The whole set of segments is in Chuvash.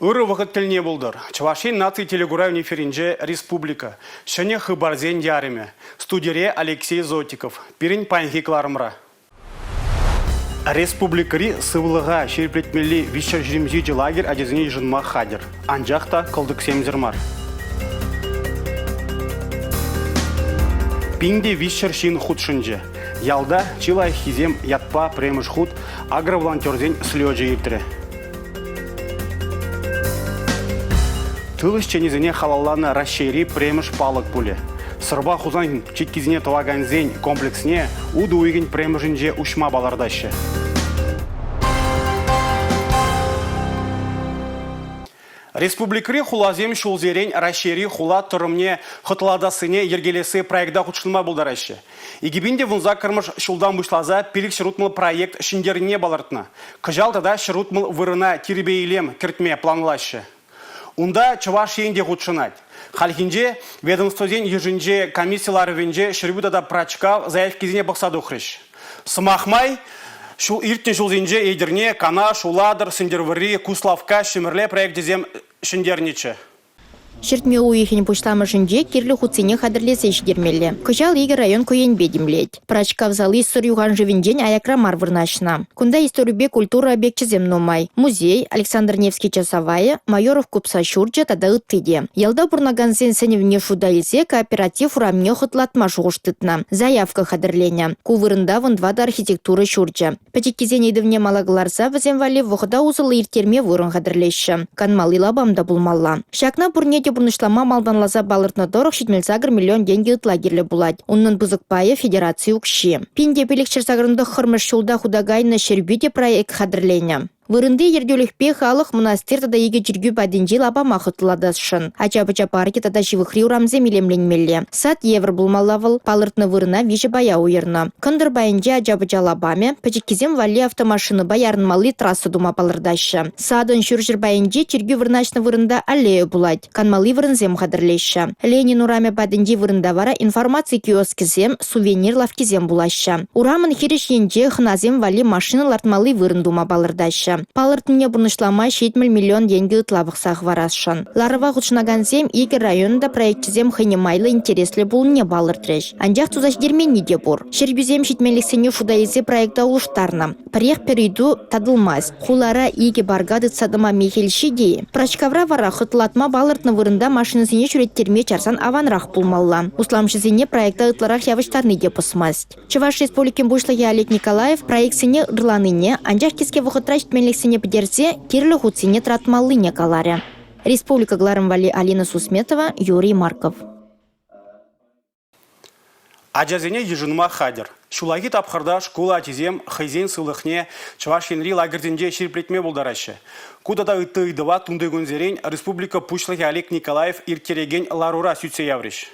Ырӑ вӑхӑт тӗлне пултӑр. Чӑваш Ен наци телекуравӗн эфирӗнче республика ҫӗнӗ хыпарсен ярӑмӗ. Студире Алексей Зотиков. Пирӗн паянхи кӑларӑмра. Республикӑри сывлӑха ҫирӗплетмелли 327 лагерь ачасене йышӑнма хатӗр. Анчах та кӑлтӑксемсӗр мар. 1300 ҫын хутшӑнчӗ. Ялта чи лайӑххисем ятпа пӗрремӗш хут агроволонтерсен слечӗ иртрӗ. Тыл ӗҫченӗсене халалланӑ Раҫҫейри пӗрремӗш палӑк пулӗ. Сӑрпа Хусан чиккисене тӑвакансен комплексне утӑ уйӑхӗн пӗрремӗшӗнче уҫма палӑртаҫҫӗ. Республикӑри хуласем ҫулсерен Раҫҫейри хула тӑрӑмне хӑтлатассине йӗркелесси проекта хутшӑнма пултараҫҫӗ. 2018-мӗш ҫултан пуҫласа 560 проект ҫӗнтернине палӑртнӑ. Кӑҫал тата 160 вырӑна тирпей-илем кӗртме планлаҫҫӗ. Унта Чӑваш Ен те хутшӑнать. Хальхинче ведомствӑсен йышӗнче комисси ларӑвӗнче Ҫӗрпӳ тата Пӑрачкав заявкисене пӑхса тухрӗҫ. Сӑмах май, ҫул иртнӗ ҫулсенче Етӗрне, Канаш, Улатӑр, Сӗнтӗрвӑрри, Куславкка, Ҫӗмӗрле проекчӗсем ҫӗнтернӗччӗ. Ҫӗртме уйӑхӗн пуҫламӑшӗнче кирлӗ хутсене хатӗрлесе ҫитермелле. Кӑҫал икӗ район ку енпе тимлет. Пӑрачкав сали Сӑр юханшывӗнчен аякра мар вырнаҫнӑ. Кунта историпе культура объекчӗсем нумай. Музей, Александр Невский часавайӗ, Майоров купса ҫурчӗ тата ытти те. Ялта пурӑнакансен сӗнӗвне шута илсе кооператив урамне хӑтлатма шухӑш тытнӑ. Заявка хатӗрленӗ. Ку вырӑнта 14 архитектура ҫурчӗ. Пӗчӗккисен ыйтӑвне мала кӑларса вӗсем валли вӑхӑта усӑллӑ ирттерме вырӑн хатӗрлеҫҫӗ. Канмалли лапам та пулмалла. Ҫакна пурне те пурнӑҫлама малтанласа палӑртнӑ тӑрӑх 78 миллион тенкӗ ытла кирлӗ пулать. Унӑн пысӑк пайӗ федераци укҫи. 1589-мӗш ҫулта хута кайнӑ Ҫӗрпӳ те проект хатӗрленӗ. Вырӑнти ертӳлӗхпе халӑх мӑнастир тата икӗ чиркӳ патӗнчи лапама хӑтлӑлатасшӑн. Ача-пӑча паркӗ тата ҫывӑхри урамсем илемленмелле. Сад евӗр пулмалла вӑл. Палӑртнӑ вырӑна виҫӗ пая уйӑрнӑ. Кӑнтӑр пайӗнче ача-пӑча лапамӗ, пӗчӗккисем валли автомашинӑпа ярӑнмалли трасса тума палӑртаҫҫӗ. Садӑн ҫурҫӗр пайӗнче чиркӳ вырнаҫнӑ вырӑнта аллея пулать. Канмалли вырӑнсем хатӗрлеҫҫӗ. Ленин урамӗ патӗнчи вырӑнта вара информаци киоскӗсем, сувенир лавккисем пулаҫҫӗ. Урамӑн хирӗҫ енче хӑнасем валли машина лартмалли вырӑн тума палӑртаҫҫӗ. Палӑртнине пурнӑҫлама 70 миллион тенкӗ ытла пӑхса хӑварасшӑн. Ларӑва хутшӑнакансем икӗ районӑн та проекчӗсем хӑйне майлӑ интереслӗ пулнине палӑртрӗҫ. Анчах туса ҫитерменни те пур. Ҫӗрпӳсем ҫитменлӗхсене шута илсе проекта улӑштарнӑ. Пӗрех пӗр ыйту татӑлмасть. Хулара икӗ парка тытса тӑма мехел ҫитӗ-и? Пӑрачкавра вара хӑтлатма палӑртнӑ вырӑнта машинӑсене ҫӳреттерме чарсан аванрах пулмалла. Усламҫӑсене проекта ытларах явӑҫтарни те пӑсмасть. Чӑваш Республикин Пуҫлӑхӗ Олег Николаев проектсене ырланине, анчах кӗске вӑхӑтра ҫитменлӗхсене пӗтерсе кирлӗ хутсене тӑратмаллине каларӗ. Республика кӑларӑм валли Алина Сусметова, Юрий Марков. Ачасене йышӑнма хатӗр. Ҫуллахи тапхӑрта шкул ачисем хӑйсен сывлӑхне Чӑваш Енри лагерьсенче ҫирӗплетме пултараҫҫӗ. Ку тата ытти ыйтӑва тунтикунсерен республика Пуҫлӑхӗ Олег Николаев ирттерекен ларура сӳтсе яврӗҫ.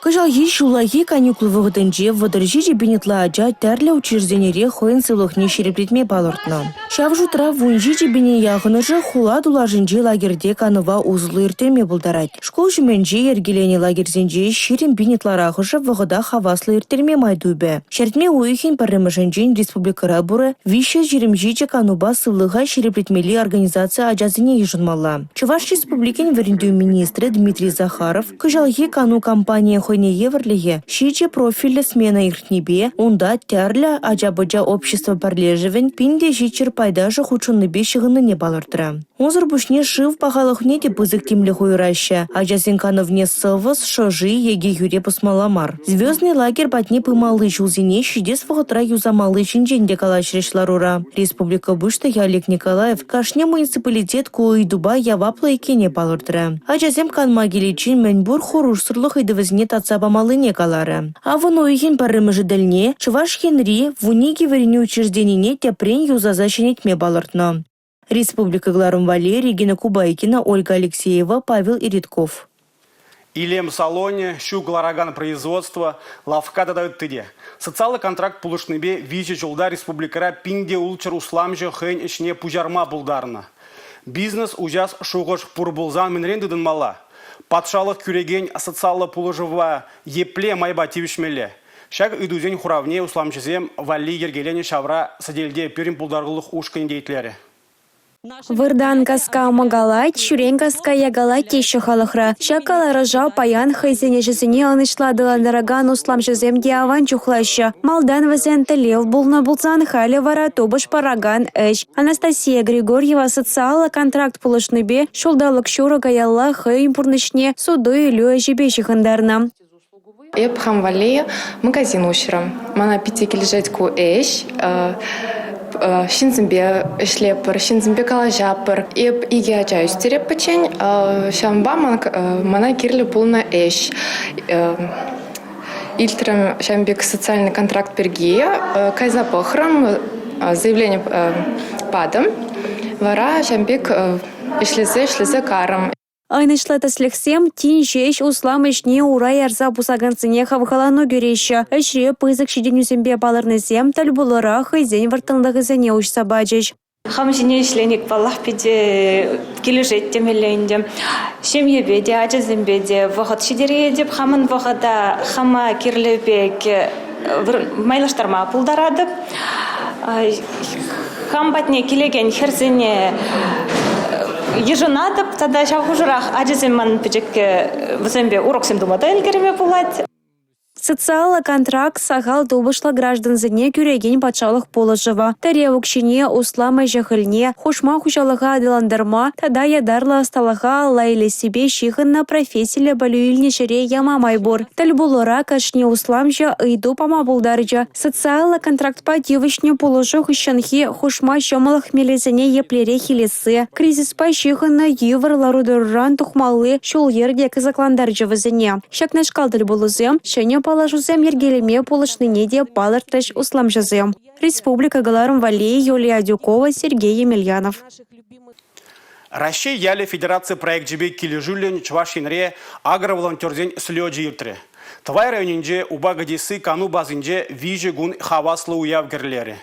Кӑҫалхи ҫуллахи каникул вӑхӑтӗнче 37 пин ытла ача тӗрлӗ учрежденире хӑйӗн сывлӑхне ҫирӗплетме палӑртнӑ. Ҫав шутра 17 пине яхӑнӑшӗ хула тулашӗнчи лагерьте канӑва усӑллӑ ирттерме пултарать. Шкул ҫумӗнче йӗркеленӗ лагерьсенче 20 пин ытларахӑшӗ вӑхӑта хаваслӑ ирттерме май тупӗ. Ҫӗртме уйӑхӗн пӗрремӗшӗнчен республикӑра пурӗ 327 канупа сывлӑха ҫирӗплетмелли организаци ачасене йышӑнмалла. Чӑваш Республикин вӗрентӳ министрӗ Дмитрий Захаров кӑҫалхи кану кампанийӗн хӑйне евӗрлӗхӗ ҫичӗ профильлӗ смена иртнипе, унта тӗрлӗ ача-пӑча общество пӗрлешӗвӗн 1700 пайташӗ хутшӑннипе ҫыхӑннине палӑртрӗ. Унсӑр пуҫне шыв пахалӑхне те пысӑк тимлӗх уйӑраҫҫӗ. Ачасен канӑвне сӑвӑс, шӑши, йӗке-хӳре пӑсмалла мар. «Звездный» лагерь патне пымалли ҫулсене ҫитес вӑхӑтра юсамалли ҫинчен те калаҫрӗҫ ларура. Республика Пуҫлӑхӗ Олег Николаев кашни муниципалитет ку ыйтупа яваплӑ иккенне палӑртрӗ. Ачасем канма киличчен мӗн пур хӑрушсӑрлӑх ыйтӑвӗсене татса памаллине каларӗ. Авӑн уйӑхӗн пӗрремӗшӗ тӗлне Чӑваш Енри 12 вӗренӳ учрежденине тӗпрен юсаса ҫӗнетме палӑртнӑ. Республика кӑларӑм валли Регина Кубайкина, Ольга Алексеева, Павел Иритков. Илем салонӗ, ҫу кӑларакан производство, лавкка тата ытти те. Социаллӑ контракт пулӑшнипе виҫӗ ҫулта республикӑра 1600 усламҫӑ хӑйӗн ӗҫне пуҫарма пултарнӑ. Бизнес уҫас шухӑш пур пулсан мӗнрен тытӑнмалла? Патшалӑх кӳрекен социаллӑ пулӑшӑва епле майпа тивӗҫмелле? Ҫак ыйтусен хуравне усламҫӑсем валли йӗркеленӗ ҫавра сӗтелте пирӗн пултарулӑх ушкӑнӗ те итлерӗ. Выртан каска мӑкалать, ҫӳрен каска якалать теҫҫӗ халӑхра. Ҫак каларӑша паян хӑйсен ӗҫӗсене ӑнӑҫлӑ аталантаракан усламҫӑсем те аван чухлаҫҫӗ. Малтан вӗсен тӗллев пулнӑ пулсан, халӗ вара тупӑш паракан ӗҫ. Анастасия Григорьева социаллӑ контракт пулӑшнипе ҫулталӑк ҫурӑ каялла хӑйӗн пурнӑҫне суту-илӳ ӗҫӗпе ҫыхӑнтарнӑ. Эп хам валли магазин уҫрӑм. Мана питӗ килӗшет ку ӗҫ. Ҫынсемпе ӗҫлетпӗр, ҫынсемпе калаҫатпӑр. Эп икӗ ача ӳстереп пӗччен, ҫавӑнпа мана кирлӗ пулнӑ ӗҫ. Илтрӗм ҫавӑн пек социальный контракт пирки, кайса пӑхрӑм, заявлени патӑм. Вара ҫавӑн пек ӗҫлесе-ӗҫлесе карӑм. Ӑнӑҫлӑ тӗслӗхсем тин ҫеҫ услам ӗҫне ура ярса пусакансене хавхалану кӳреҫҫӗ. Ӗҫре пысӑк ҫитӗнӳсемпе палӑрнисем тӗл пулура хӑйсен вӑрттӑнлӑхӗсене уҫса пачӗҫ. Хам ҫине ӗҫлени, паллах, питӗ килӗшет темелле ӗнтӗ. Ҫемьепе те, ачасемпе те вӑхӑт ҫитеретӗп. Хамӑн вӑхӑта хама кирлӗ пек майлаштарма пултаратӑп. Хам патне килекен хӗрсене йышӑнатӑп тата ҫав хушӑрах ачасем ман пӗчӗк вӗсемпе уроксем тума та ӗлкӗрме пулать. Социаллӑ контракт сахал тупӑшлӑ граждансене кӳрекен патшалӑх пулӑшӑвӗ. Тӗрев укҫине, услам ӗҫӗ-хӗлне, хушма хуҫалӑха аталантарма тата ятарлӑ ӑсталӑха алла илессипе ҫыхӑннӑ профессиллӗ пӗлӳ илнӗ ҫӗре яма май пур. Тӗл пулура кашни усламҫӑ ыйту пама пултарчӗ. Социаллӑ контрактпа тивӗҫнӗ пулӑшу хыҫҫӑнхи хушма ҫӑмӑллӑх мелӗсене еплерех илесси, кризиспа ҫыхӑннӑ йывӑр лару-тӑруран тухмалли ҫул-йӗр те кӑсӑклантарчӗ вӗсене. Ҫакнашкал тӗл пулусем ҫӗнӗ паллашусем йӗркелеме пулӑшнине те палӑртрӗҫ усламҫӑсем. Республика кӑларӑм валли Юлия Адюкова, Сергей Емельянов. Раҫҫей ялӗ федераци проекчӗпе килӗшӳллӗн Чӑваш Енре агроволонтерсен слечӗ иртрӗ. Тӑвай районӗнче Упа кӗтесси кану базинче виҫӗ кун хаваслӑ уяв кӗрлерӗ.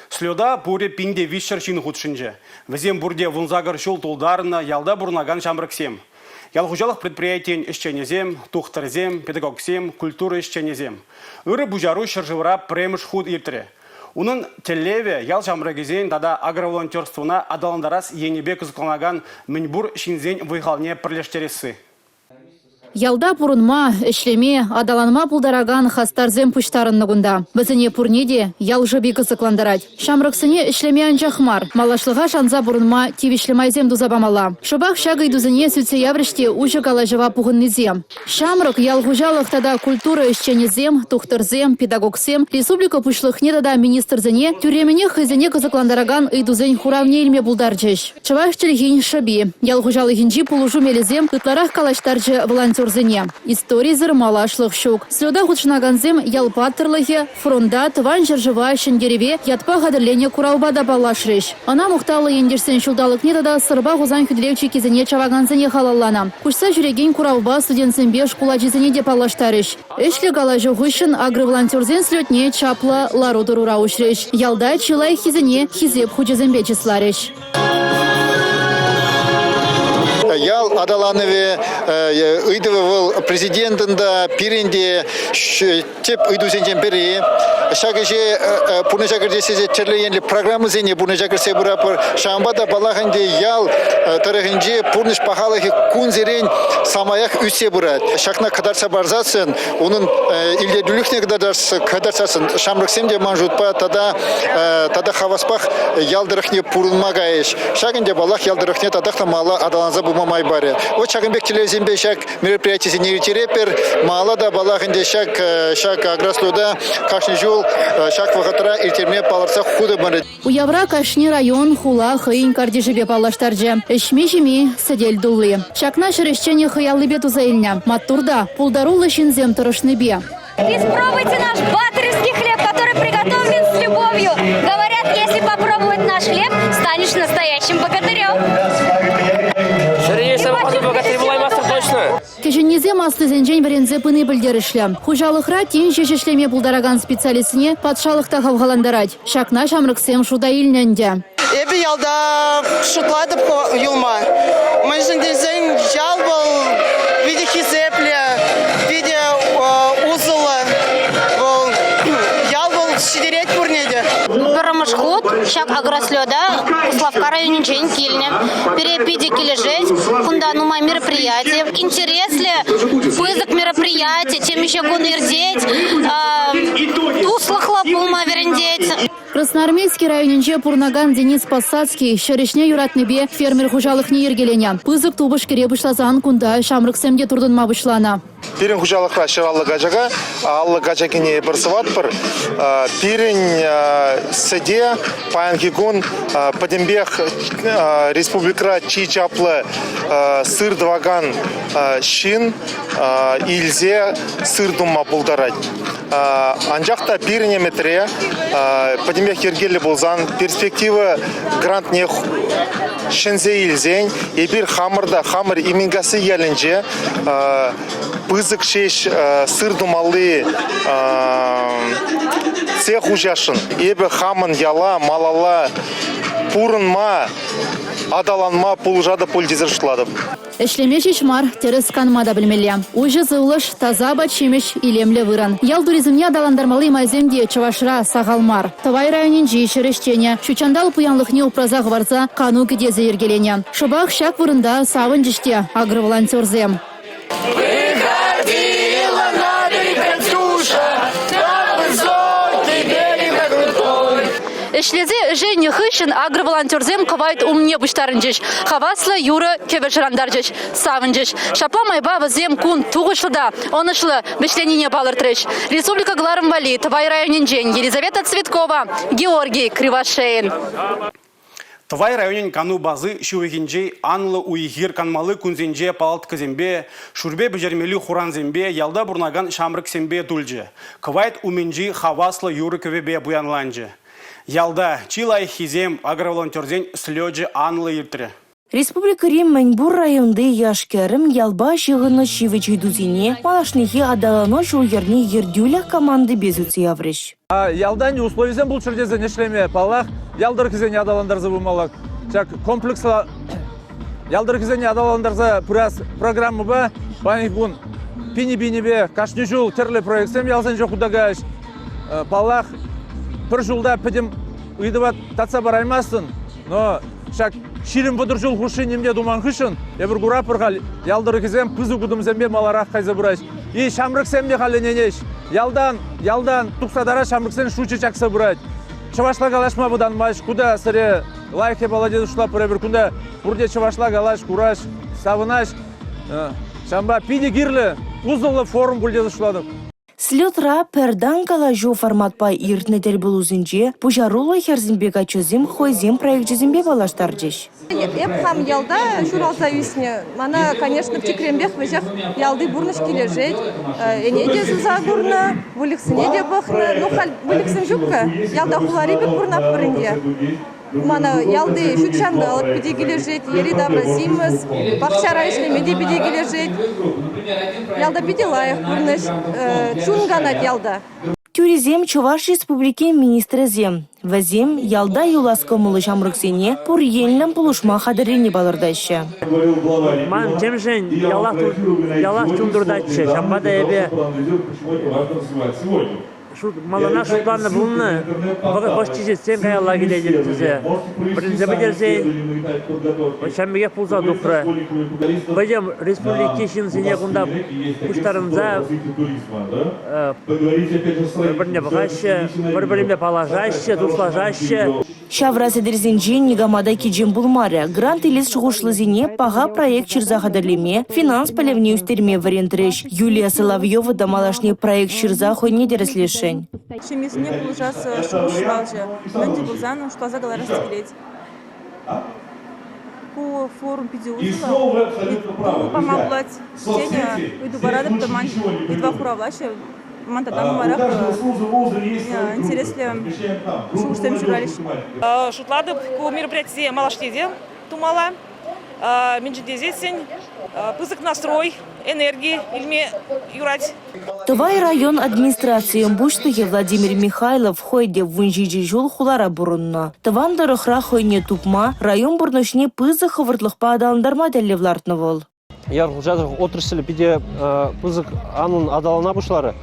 Слета пурӗ 1300 ҫын хутшӑнчӗ. Вӗсем пурте 18 ҫул тултарнӑ ялта пурӑнакан ҫамрӑксем. Ял хуҫалӑх предприятийӗн ӗҫченӗсем, тухтӑрсем, педагогсем, культура ӗҫченӗсем. Ырӑ пуҫару ҫӗршывра пӗрремӗш хут иртрӗ. Унӑн тӗллевӗ ял ҫамрӑкӗсен тата агроволонтерствӑна аталантарас енӗпе кӑсӑкланакан мӗнпур ҫынсен вӑй-халне пӗрлештересси. Ялта пурӑнма, ӗҫлеме, аталанма пултаракан хастарсем пуҫтарӑннӑ кунта. Вӗсене пурне те ял шӑпи кӑсӑклантарать. Ҫамрӑксене ӗҫлеме анчах мар, малашлӑха шанса пурӑнма тивӗҫлӗ майсем туса памалла. Шӑпах ҫак ыйтусене сӳтсе яврӗҫ те уҫӑ калаҫӑва пухӑннисем. Ҫамрӑк ял хуҫалӑх тата культура ӗҫченӗсем, тухтӑрсем, педагогсем республика Пуҫлӑхне тата министрсене тӳрремӗнех хӑйсене кӑсӑклантаракан ыйтусен хуравне илме пултарчӗҫ. Чӑваш чӗлхин шӑпи, ял хуҫалӑхӗнчи пулӑшу мелӗсем ытларах калаҫтарчӗ волонтерсене. Историсӗр малашлӑх ҫук. Слета хутшӑнакансем ял паттӑрлӑхӗ, фронта, Тӑван ҫӗршыва, Ҫӗнтерӗве ятпа хатӗрленӗ куравпа та паллашрӗҫ. Ӑна мухтавлӑ ентешсен ҫулталӑкне тата Сӑрпа Хусан хӳтӗлев чиккисене чавакансене халалланӑ. Куҫса ҫӳрекен куравпа студентсемпе шкул ачисене те паллаштарӗҫ. Ӗҫлӗ калаҫу хыҫҫӑн агроволонтерсен слетне чаплӑ лару-тӑрура уҫрӗҫ. Ялта чи лайӑххисене Хисеп хучӗсемпе чысларӗҫ. Ял аталанӑвӗ ыйтӑвӗ вӑл президентӑн та, пирӗн те тӗп ыйтусенчен пӗри. Ҫак ӗҫе пурнӑҫа кӗртес тесе тӗрлӗ енлӗ программӑсене пурнӑҫа кӗртсе пыратпӑр. Ҫавӑнпа та, паллах ӗнтӗ, ял тӑрӑхӗнче пурнӑҫ пахалӑхӗ кунсерен самаях ӳссе пырать. Ҫакна кӑтартса парсассӑн, унӑн илӗртӳлӗхне кӑтартсассӑн ҫамрӑксем те ман шутпа тата тата хаваспах ял тӑрӑхне пурӑнма кайӗҫ. Ҫак ӗнтӗ, паллах, ял тӑрӑхне татах та малалла аталанса пыма май парӗ. Вот ҫакӑн пек тӗллевсемпе ҫак мероприятисене ирттеретпӗр. Малалла та, паллах, ӗнтӗ ҫак ҫак агрослета кашни ҫул ҫак вӑхӑтра ирттерме палӑртса хутӑмӑр. Уявра кашни район, хула хӑйӗн картишӗпе паллаштарчӗ. Ӗҫми-ҫими, сӗтел тулли. Ҫакна ҫӗр ӗҫченӗ хӑй аллипе туса илнӗ. Маттур та пултаруллӑ ҫынсем тӑрӑшнипе. Испробуйте наш батыревский хлеб, который приготовлен с любовью. Говорят, если попробовать наш хлеб, станешь настоящим богатырем. Богатырь пулаймастӑр точно. Кӗҫӗннисем аслисенчен вӗренсе пыни пӗлтерӗшлӗ. Хуҫалӑхра тин ҫеҫ ӗҫлеме пултаракан специалистсене патшалӑх та хавхалантарать. Ҫакна ҫамрӑксем шута илнӗ ӗнтӗ. Эпӗ ялта шутлатӑп юлма. Мӗншӗн тесен ял вӑл питӗ хисеплӗ, питӗ усӑллӑ. Вӑл ял вӑл ҫитерет пурне те. Пӗрремӗш хут. Ҫак агрослета Куславкка районӗнчен килнӗ. Пире питӗ килӗшет. Кунта нумай мероприяти. Интереслӗ, пысӑк мероприяти. Темиҫе кун иртет. Туслӑхлӑ пулма вӗрентет. Красноармейски районӗнче пурӑнакан Денис Посадский ҫӗр ӗҫне юратнипе фермер хуҫалӑхне йӗркеленӗ. Пысӑк тупӑш кӗре пуҫласан кунта ҫамрӑксем те туртӑнма пуҫланӑ. Пирӗн хуҫалӑхра 150 качака, 50 качакине эпир сӑватпӑр. Пирӗн сӗте паянхи кун пӗтӗмпех республикӑра чи чаплӑ сыр тӑвакан ҫын илсе сыр тума пултарать. Анчах та пирӗн ӗмӗтре пӗтӗмпех йӗркеллӗ пулсан, перспектива грантне ҫӗнсе илсен, эпир хамӑр та хамӑр Именкасси ялӗнче пысӑк ҫеҫ сыр тумалли цех уҫасшӑн. Эпӗ хамӑн яла малалла пурӑнма, аталанма пулӑшатӑп пуль тесе шутлатӑп. Ӗҫлеме ҫеҫ мар, тӗрӗс канма та пӗлмелле. Уҫӑ сывлӑш, таса апат-ҫимӗҫ, илемлӗ вырӑн. Ял туризмне аталантармалли майсем те Чӑвашра сахал мар. Тӑвай районӗнчи ҫӗр ӗҫченӗ ҫутҫанталӑк пуянлӑхне упраса хӑварса кану кӗтесӗ йӗркеленӗ. Шӑпах ҫак вырӑнта савӑнчӗҫ те агроволонтерсем. Выходила на берег Катюша, на высокий берег, на крутой. Ӗҫлесе ӗшеннӗ хыҫҫӑн агроволонтерсем кӑвайт умне пуҫтарӑнчӗҫ. Хаваслӑ юрӑ кӗвӗ шӑрантарчӗҫ, савӑнчӗҫ. Ҫапла майпа вӗсем кун тухӑҫлӑ та ӑнӑҫлӑ вӗҫленине палӑртрӗҫ. Республика кӑларӑм валли Тӑвай районӗнчен Елизавета Цветкова, Георгий Кривошеин. Тӑвай районӗн кану бази ҫывӑхӗнчи анлӑ уй-хир канмалли кунсенче палаткӑсемпе, шӳрпе пӗҫермелли хурансемпе ялта пурӑнакан ҫамрӑксемпе тулчӗ. Кӑвайт умӗнчи хаваслӑ юрӑ-кӗвӗпе пуянланчӗ. Ялта чи лайӑххисем агроволонтерсен слечӗ анлӑ иртрӗ. Республикӑри мӗнпур районти яш-кӗрӗм ялпа ҫыхӑннӑ ҫивӗч ыйтусене малашнехи аталану ҫул-йӗрне ертӳлӗх командипе сӳтсе яврӗҫ. Ялтан условисем пулччӑр тесен ӗҫлеме, паллах, ял тӑрӑхӗсене аталантарса пымалла. Ҫак комплекслӑ ял тӑрӑхӗсене аталантарса пырас программӑпа паянхи кун пинӗ-пинӗпе кашни ҫул тӗрлӗ проектсем ялсенче хута каяҫ. Паллах, пӗр ҫулта пӗтӗм ыйтӑва татса параймастӑн, но ҫак 20-30 ҫул хушши нимте туман хыҫҫӑн эпир куратпӑр халь ял тӑрӑхӗсем пысӑк утӑмсемпе маларах кайса пыраҫ. И ҫамрӑксем те халӗненеҫ. Ялтан, ялтан тухса тара ҫамрӑксен шучӗ чакса пырать. Чӑвашла калаҫма вӑтанмасть. Кунта сӗре лайӑх япала тесе шутлатпӑр эпир. Кунта пурте чӑвашла калаҫ, кураҫ, савӑнаҫ. Ҫавӑнпа питӗ кирлӗ, усӑллӑ форум пуль тесе шутлатӑп. Слетра пӗр тан калаҫу форматпа иртнӗ тӗл пулусенче пуҫаруллӑ хӗрсемпе каччӑсем хӑйсен проекчӗсемпе паллаштарчӗҫ. Эп хам ялта ҫуралса ӳснӗ. Мана, конечно, пӗчӗкренпех веҫех ялти пурнӑҫ килӗшет. Ӗне те суса курнӑ, выльӑхсене те пӑхнӑ. Ну, халь выльӑхсем ҫук-ха. Ялта хулари пек пурӑнатпӑр ӗнтӗ. Мана ялти ҫут ҫанталӑк питӗ килӗшет, йӗри-тавра симӗс, пахчара ӗҫлеме те питӗ килӗшет. Ялта питӗ лайӑх пурнӑҫ, чун канать ялта. Тӳресем Чӑваш Республикин министрӗсем. Вӗсем ялта юлас кӑмӑллӑ ҫамрӑксене пур енлӗн пулӑшма хатӗррине палӑртаҫҫӗ. Ман темшӗн ялах чун туртатчӗ, ҫавӑнпа та эпӗ Малана шутланӑ пулнӑ, вӑхӑт ҫитсен каялла килетӗп тесе. Вӗренсе пӗтерсен ҫавӑн пекех пулса тухрӗ. Пӗтӗм республики ҫынсене кунта пуҫтарӑнса пӗр-пӗрне пӑхаҫҫӗ, пӗр-пӗринпе паллашаҫҫӗ, туслашаҫҫӗ. Ҫавра сӗтелсенче никама та кичем пулмарӗ. Грант илес шухӑшлисене паха проект ҫырса хатӗрлеме, финанс пӗлӗвне ӳстерме вӗрентрӗҫ. Юлия Соловьева та малашне проект ҫырса хӑйне тӗрӗслесшӗн. Ҫемьесене пулӑшас шухӑш ҫуралчӗ. Мӗн те пулсан шутласа кӑларас килет. Ку форум питӗ усӑллӑ. Ыйту пама пулать. Тенӗ ыйту паратӑп та ман ыйтӑва хуравлаҫҫӗ. Ман тата нумайрах интереслӗ шухӑшсем ҫуралӗҫ. Шутлатӑп, ку мероприятие малашне те тумалла. Мӗншӗн тесессӗн пысӑк настрой, энерги илме юрать. Тӑвай район администрацийӗн пуҫлӑхӗ Владимир Михайлов хӑй те 17 ҫул хулара пурӑннӑ. Тӑван тӑрӑхра хӑйне тупма, район пурнӑҫне пысӑк хӑвӑртлӑхпа аталантарма тӗллев лартнӑ вӑл. Ял хуҫалӑх отраслӗ питӗ пысӑк анлӑн аталана пуҫларӗ.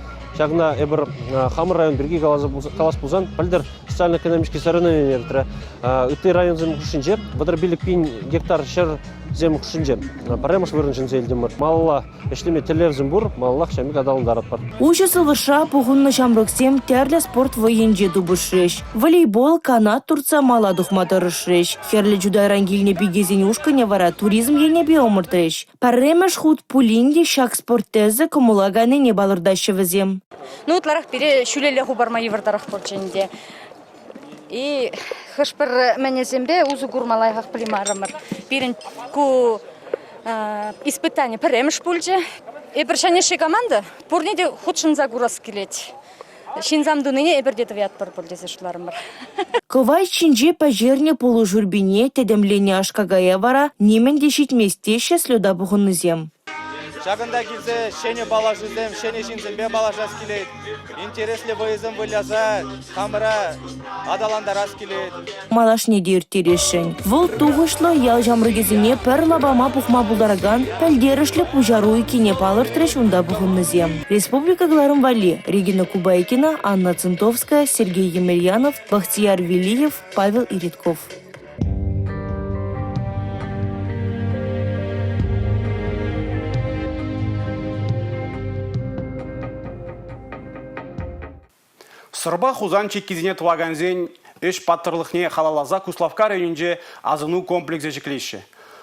Ҫакна эпир хамӑр район пирки калас пулсан, пӗлтӗр социально-экономический соревнование иртрӗ. Ытти районсем хушшинче 35 пин гектар ҫӗрсем хушшинче пӗрремӗш вырӑн ҫӗнсе илтӗмӗр. Малалла ӗҫлеме тӗллевсем пур, малаллах ҫамрӑк аталантаратпӑр. Уҫӑ сывлӑшра пухӑннӑ ҫамрӑксем тӗрлӗ спорт вӑййинче тупӑшрӗҫ. Волейбол, канат туртса мала тухма тӑрӑшрӗҫ. Хӗрлӗ Чутайран килнӗ пикесен ушкӑнӗ вара туризм енӗпе ӑмӑртрӗҫ. Пӗрремӗш хут пулин те ҫак спорт тӗсӗ кӑмӑла кайнине палӑртаҫҫӗ вӗсем. Ну, ытларах пире ҫӳлелле хӑпарма йывӑртарах пулчӗ ӗнтӗ. И хӑш-пӗр мӗнӗсемпе усӑ курма лайӑхах пӗлеймарӑмӑр. Пирӗн ку испытани пӗрремӗш пулчӗ. Эпир ҫӗнӗ команда, пурне те хутшӑнса курас килет. Ҫынсам тунине эпир те тӑватпӑр пуль тесе шутларӑмӑр. Кӑвайт ҫинче пӗҫернӗ пулӑ шӳрпине, тӗтӗмленӗ аш-какая вара нимӗн те ҫитмест теҫҫӗ слета пухӑннисем. Ҫакӑнта килсе ҫӗнӗ паллашусем, ҫӗнӗ ҫынсемпе паллашас килет. Интереслӗ вӑйӑсем выляса хамӑра аталантарас килет. Малашне те ирттересшӗн. Вӑл тухӑҫлӑ ял ҫамрӑкӗсене пӗр лапама пухма пултаракан пӗлтерӗшлӗ пуҫару иккенне палӑртрӗҫ унта пухӑннисем. Республика кӑларӑм валли Регина Кубайкина, Анна Центовская, Сергей Емельянов, Бахтияр Велиев, Павел Иритков. Сӑрпа Хусан чиккисене тӑвакансен ӗҫ паттӑрлӑхне халалласа Куславкка районӗнче асӑну комплексӗ ҫӗклеҫҫӗ.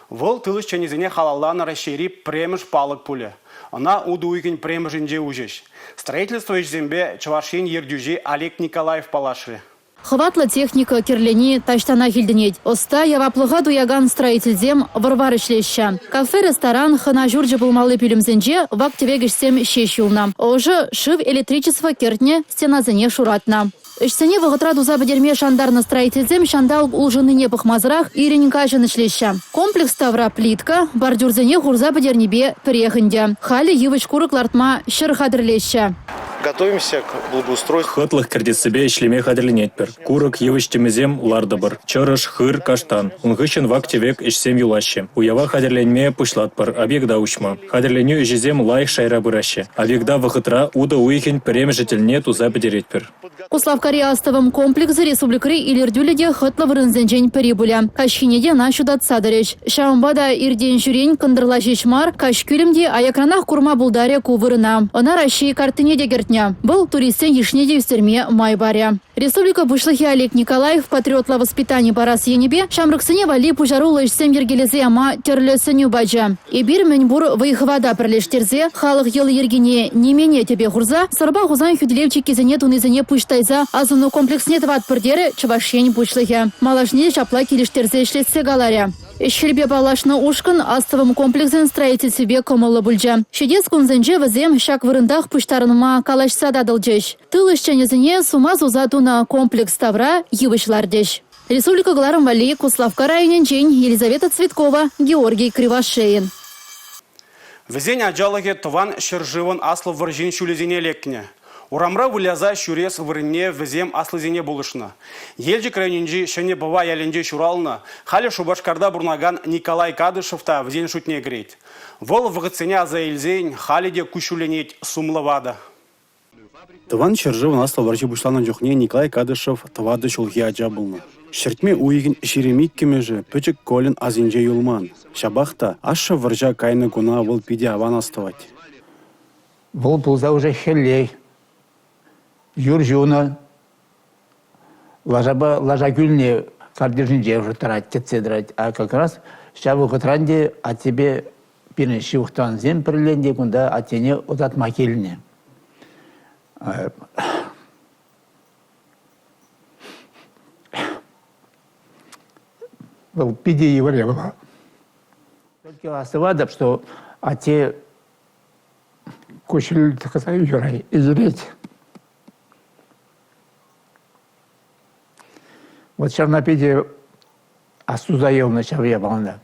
Вӑл тыл ӗҫченӗсене халалланӑ Раҫҫейри пӗрремӗш палӑк пулӗ. Ӑна утӑ уйӑхӗн пӗрремӗшӗнче уҫӗҫ. Строительство ӗҫӗсемпе Чӑваш Ен ертӳҫи Олег Николаев паллашрӗ. Хӑватлӑ техника кӗрлени таҫтанах илтӗнет. Ӑста, яваплӑха туякан строительсем вӑр-вар ӗҫлеҫҫӗ. Кафе-ресторан, хӑна ҫурчӗ пулмалли пӳлӗмсенче вак-тӗвек ӗҫсем ҫеҫ юлнӑ. Ӑшӑ, шыв, электричество кӗртнӗ, стенасене шуратнӑ. Ӗҫсене вӑхӑтра туса пӗтерме шантарнӑ строительсем ҫанталӑк улшӑннине пӑхмасӑрах ирӗн-каҫӑн ӗҫлеҫҫӗ. Комплекс тавра плитка, бордюрсене хурса пӗтернипе пӗрех ӗнтӗ. Халӗ йывӑҫ-курӑк лартма ҫӗр хатӗрлеҫҫӗ. Готовимся к благоустройству. Хӑтлӑх кӗртессипе ӗҫлеме хатӗрленетпӗр. Курӑк, йывӑҫ тӗмӗсем лартӑпӑр. Чӑрӑш, хыр, каштан. Ун хыҫҫӑн вак-тӗвек ӗҫсем юлаҫҫӗ. Уява хатӗрленме пуҫлатпӑр, объекта уҫма. Хатӗрленӳ ӗҫӗсем лайӑх шайра пыраҫҫӗ. Объекта вӑхӑтра утӑ уйӑхӗн пӗрремӗшӗ тӗлне туса пӗтеретпӗр. Куславккари астӑвӑм комплексӗ республикӑри илӗртӳллӗ те хӑтлӑ вырӑнсенчен пӗри пулӗ. Каҫхине те ӑна ҫутатса тӑрӗҫ. Ҫавӑнпа та иртен-ҫӳрен кӑнтӑрла ҫеҫ мар, каҫ кӳлӗм те аякранах курма пултарӗ ку вырӑна. Ӑна Раҫҫей карттине те кӗртнӗ. Вӑл туристсен йышне те ӳстерме май парӗ. Республика Пуҫлӑхӗ Олег Николаев патриотла воспитани парас енӗпе ҫамрӑксене валли пуҫаруллӑ ӗҫсем йӗркелесе яма тӗрлӗ сӗнӳ пачӗ. Эпир мӗн пур вӑй-хӑвата пӗрлештерсе, халӑх йӑли-йӗркине, нимене тӗпе хурса Сӑрпа Хусан хӳтӗлев чиккисене тунисене пуҫ тайса асӑну комплексне тӑватпӑр терӗ Чӑваш Ен Пуҫлӑхӗ. Малашне те ҫапла килӗштерсе ӗҫлессе каларӗ. Ӗҫ-хӗлпе паллашнӑ ушкӑн астӑвӑм комплексӗн строительствипе кӑмӑллӑ пулчӗ. Ҫитес кунсенче вӗсем ҫак вырӑнтах пуҫтарӑнма калаҫса татӑлчӗҫ. Тыл ӗҫченӗсене сума суса тунӑ комплекс тавра йывӑҫ лартӗҫ. Республика кӑларӑм валли Куславкка районӗнчен Елизавета Цветкова, Георгий Кривошеин. Вӗсен ачалӑхӗ Тӑван ҫӗршывӑн Аслӑ вӑрҫин ҫулӗсене лекнӗ. Урамра выляса ҫӳрес вырӑнне вӗсем аслисене пулӑшнӑ. Елчӗк районӗнчи Ҫӗнӗ Пӑва ялӗнче ҫуралнӑ, халӗ Шупашкарта пурӑнакан Николай Кадышев та вӗсен шутне кӗрет. Вӑл вӑхӑтсене аса илсен халӗ те куҫҫульленет сумлӑ ватӑ. Тӑван ҫӗршывӑн Аслӑ вӑрҫи пуҫланнӑ чухне Николай Кадышев тӑватӑ ҫулхи ача пулнӑ. Ҫӗртме уйӑхӗн 22-мӗшӗ пӗчӗк Кольӑн асӗнче юлман. Ҫапах та ашшӗ вӑрҫа кайнӑ куна вӑл питӗ аван астӑвать. Вӑл пулса уже хӗлле юр ҫунӑ, лашапа лаша кӳлнӗ картишӗнче уже тӑрать, кӗтсе тӑрать. А как раз ҫав вӑхӑтран те аттепе Пирӗн ҫывӑх тӑвансем пӗрле те кунта аттене ӑсатма килнӗ. Вӑл питӗ йывӑр япала. Только астӑватӑп, что атте куҫҫуль тӑкса йӗрет. Вот ҫавна питӗ астуса юлнӑ ҫав япалана.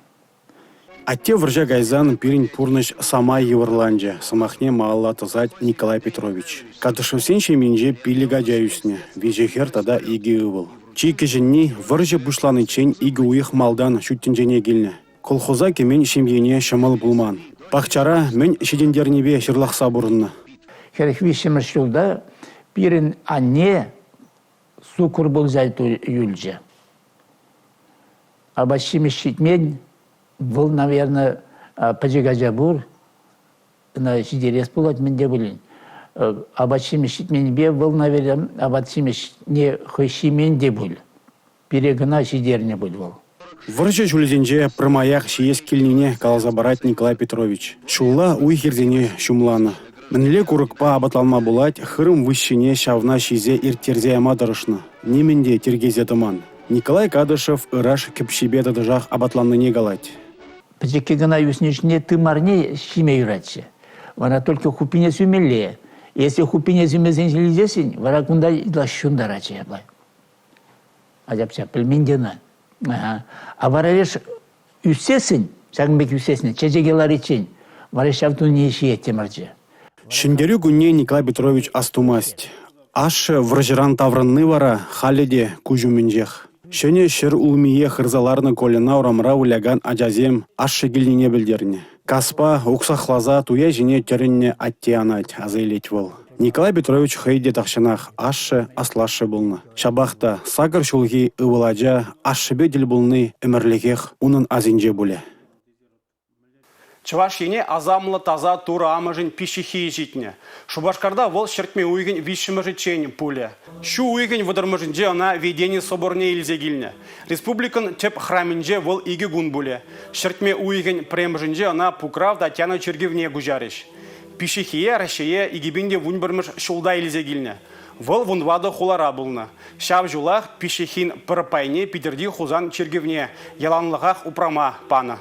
Атте вӑрҫа кайсан пирӗн пурнӑҫ самай йывӑрланчӗ, сӑмахне малалла тӑсать Николай Петрович. Кадышевсен ҫемйинче пилӗк ача ӳснӗ, виҫӗ хӗр тата икӗ ывӑл. Чи кӗҫӗнни вӑрҫӑ пуҫланиччен икӗ уйӑх малтан ҫут тӗнчене килнӗ. Колхоза кӗмен ҫемьене ҫӑмӑл пулман. Пахчара мӗн ҫитӗнтернипе ҫырлахса пурӑннӑ. 43-мӗш ҫулта пирӗн анне суккӑр пулса юлчӗ. Апат-ҫимӗҫ ҫитмен, вӑл, наверное, пӗчӗк ача пур, ӑна ҫитерес пулать мӗн те пулин. Апат-ҫимӗҫ ҫитменнипе вӑл, наверное, апат-ҫимӗҫне хӑй ҫимен те пуль. Пире кӑна ҫитернӗ пуль вӑл. Вӑрҫӑ ҫулӗсенче пӗрмаях ҫиес килнине каласа парать Николай Петрович. Ҫулла уй-хирсене ҫумланӑ. Мӗнле курӑкпа апатланма пулать, хырӑм выҫҫине ҫавна ҫисе ирттерсе яма тӑрӑшнӑ. Нимӗн те тиркесе тӑман. Николай Кадышев ыраш кӗпҫипе тӑтӑшах апатланнине калать. Пӗчӗккӗ кӑна ӳснӗ чухне тымарне ҫиме юратчӗ. Вара только хуппине сӳмелле. Если хуппине сӳмесен ҫилсессӗн, вара кунта ытлашши ҫунтаратчӗ ҫапла. Ачапча пӗлмен те ӑна. А вара леш ӳссессӗн, ҫакӑн пек ӳссессӗн, чечеке лариччен, вара ҫав тунине ҫиеттӗмӗрччӗ. Ҫӗнтерӳ кунне Николай Петрович астумасть. Ашшӗ вӑрҫӑран таврӑнни вара халӗ те куҫ умӗнчех. Ҫӗнӗ ҫӗр улмие хырса ларнӑ Кольӑна урамра вылякан ачасем ашшӗ килнине пӗлтернӗ. Каспа уксахласа туя ҫине тӗрӗннӗ атте анать, аса илет вӑл. Николай Петрович хӑй те тахҫанах ашшӗ, аслашшӗ пулнӑ. Ҫапах та сакӑр ҫулхи ывӑл ача ашшӗпе тӗл пулни ӗмӗрлӗхех унӑн асӗнче пулӗ. Чӑваш Ене асамлӑ таса Турӑ Амӑшӗн пиҫҫиххийӗ ҫитнӗ. Шупашкарта вӑл ҫӗртме уйӑхӗн виҫҫӗмӗшӗччен пулӗ. Ҫу уйӑхӗн вӑтӑрмӗшӗнче ӑна Ведени соборне илсе килнӗ. Республикӑн тӗп храмӗнче вӑл икӗ кун пулӗ. Ҫӗртме уйӑхӗн пӗрремӗшӗнче ӑна Пукрав Татьяна чиркӗвне куҫарӗҫ. Пиҫҫиххие Раҫҫее 2011 ҫулта илсе килнӗ. Вӑл вунтӑватӑ хулара пулнӑ. Ҫав ҫулах пиҫҫиххин пӗр пайне Питӗрти Хусан чиркӗвне яланлӑхах упрама панӑ.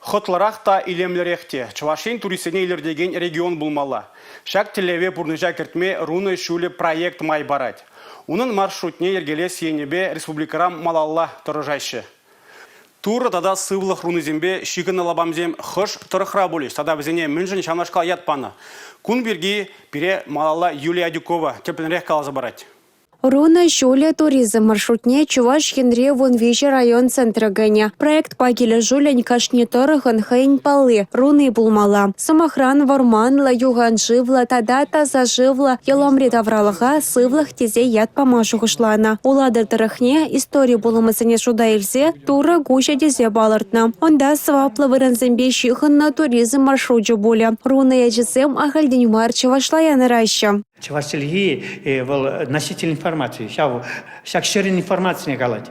Хӑтлӑрах та илемлӗрех те Чӑваш Ен туристсене илӗртекен регион пулмалла. Ҫак тӗллеве пурнӑҫа кӗртме Рунӑ ҫулӗ проект май парать. Унӑн маршрутне йӗркелес енӗпе республикӑра малалла тӑрӑшаҫҫӗ. Турӑ тата сывлӑх рунисемпе ҫыхӑннӑ лапамсем хӑш тӑрӑхра пулӗҫ тата вӗсене мӗншӗн ҫавнашкал ят панӑ? Кун пирки пире малалла Юлия Адюкова тӗплӗнрех каласа парать. Рунӑ ҫулӗ туризм маршрутне Чӑваш Енре 13 район центрӗ кӗнӗ. Проектпа килӗшӳллӗн кашни тӑрӑхӑн хӑйӗн палли, руни пулмалла. Сӑмахран, вӑрманлӑ, юхан шывлӑ тата таса шывлӑ Йӑлӑмри тавралӑха сывлӑх тесе ят пама шухӑшланӑ. Улатӑр тӑрӑхне истори пулӑмӗсене шута илсе Турӑ куҫӗ тесе палӑртнӑ. Унта сӑваплӑ вырӑнсемпе ҫыхӑннӑ туризм маршручӗ пулӗ. Рунӑ ячӗсем ахальтен мар чӑвашла янӑраҫҫӗ. Чӑваш чӗлхи вӑл носитель информации. Ҫав ҫак ҫӗрӗн информацине калать.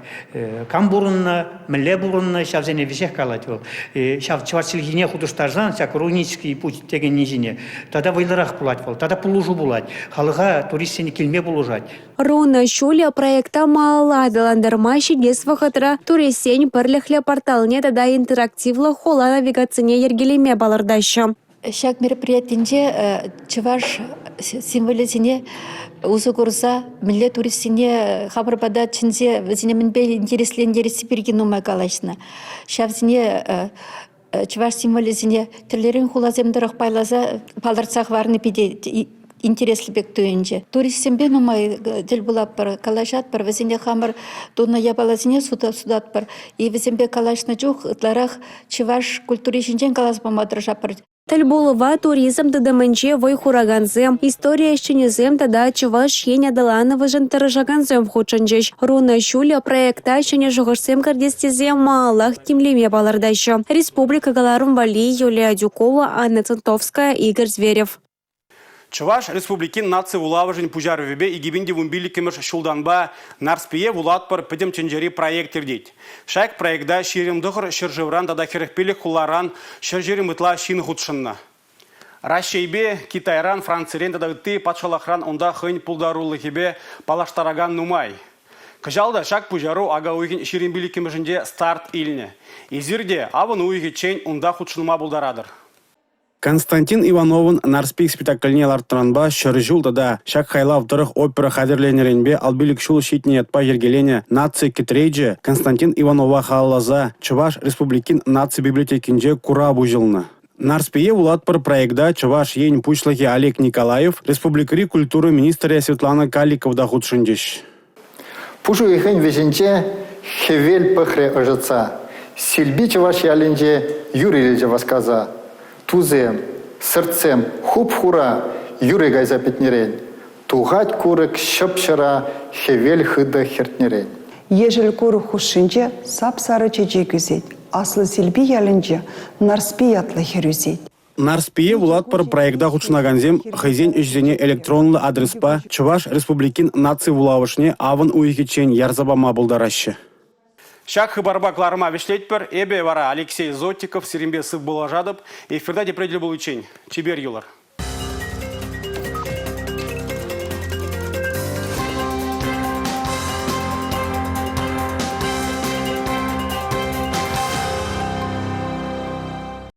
Кам пурӑннӑ, мӗнле пурӑннӑ, ҫавсене веҫех калать вӑл. Ҫав чӑваш чӗлхине хутӑштарсан ҫак рунический путь текенни ҫине тата вӑйлӑрах пулать вӑл, тата пулӑшу пулать. Халӑха туристсене килме пулӑшать. Рунӑ ҫулӗ проекта малалла аталантарма ҫитес вӑхӑтра туристсен пӗрлӗхлӗ порталне тата интерактивлӑ хула навигацине йӗркелеме палӑртаҫҫӗ. Ҫак мероприятинче чӑваш символӗсене усӑ курса мӗнле туристсене хамӑр пата чӗнсе вӗсене мӗнпе интереслентересси пирки нумай калаҫнӑ. Ҫавсене чӑваш символӗсене тӗрлӗрен хуласем тӑрӑх пайласа палӑртса хӑварни питӗ интереслӗ пек туйӑнчӗ. Туристсемпе нумай тӗл пулатпӑр, калаҫатпӑр, вӗсене хамӑр тунӑ япаласене сутатпӑр. И вӗсемпе калаҫнӑ чух ытларах чӑваш культури ҫинчен каласа пама тӑрӑшатпӑр. Тӗл пулӑва туризм тытӑмӗнче вӑй хуракансем, истори ӗҫченӗсем тата Чӑваш Ен аталанӑвӗшӗн тӑрӑшакансем хутшӑнчӗҫ. Рунӑ ҫулӗ проекта ҫӗнӗ шухӑшсем кӗртес тесе малаллах тимлеме палӑртаҫҫӗ. Республика кӑларӑм валли Юлия Адюкова, Анна Центовская, Игорь Зверев. Чӑваш Республикин наци вулавӑшӗн пуҫарӑвӗпе 2015-мӗш ҫултанпа «Нарспие вулатпӑр» пӗтӗм тӗнчери проект иртет. Ҫак проекта 29 ҫӗршывран тата 45 хуларан 120 ытла ҫын хутшӑннӑ. Раҫҫейпе, Китайран, Францирен тата ытти патшалӑхран унта хӑйӗн пултарулӑхӗпе паллаштаракан нумай. Кӑҫал та ҫак пуҫару ака уйӑхӗн 25-мӗшӗнче старт илнӗ. Эсир те авӑн уйӑхӗччен унта хутшӑнма пултаратӑр. Константин Ивановӑн «Нарспи» спектакльне лартнӑранпа 100 ҫул тата ҫак хайлав тӑрӑх опера хатӗрленӗренпе 55 ҫул ҫитнӗ ятпа йӗркеленӗ наци кӗтречӗ Константин Иванова халалласа Чӑваш Республикин наци библиотекинче курав уҫӑлнӑ. «Нарспие вулатпӑр» проекта Чӑваш Ен Пуҫлӑхӗ Олег Николаев, республикӑри культура министрӗ Светлана Каликова та хутшӑнчӗҫ. Пуш уйӑхӗн вӗҫӗнче хӗвел пӑхрӗ ӑшӑтса. Силпи чӑваш ялӗнче юр илчӗ васкаса. Тусем! Сӑртсем хуп-хура юрӗ кайса пӗтнӗрен. Тухать курӑк ҫӑп-ҫӑра хӗвел хытӑ хӗртнӗрен. Ешӗл курӑк хушшинче сап-сарӑ чечек ӳсет. Аслӑ Силпи ялӗнче Нарспи ятлӑ хӗр ӳсет. «Нарспие вулатпӑр» проекта хутшӑнакансем хӑйсен ӗҫӗсене электронлӑ адреспа Чӑваш Республикин наци вулавӑшне авӑн уйӑхӗччен ярса пама пултараҫҫӗ. Ҫак хыпарпа кӑларӑма вӗҫлетпӗр. Эпӗ вара Алексей Зотиков сирӗнпе сывпуллашатӑп. Эфирта тепре тӗл пуличчен. Чипер юлӑр.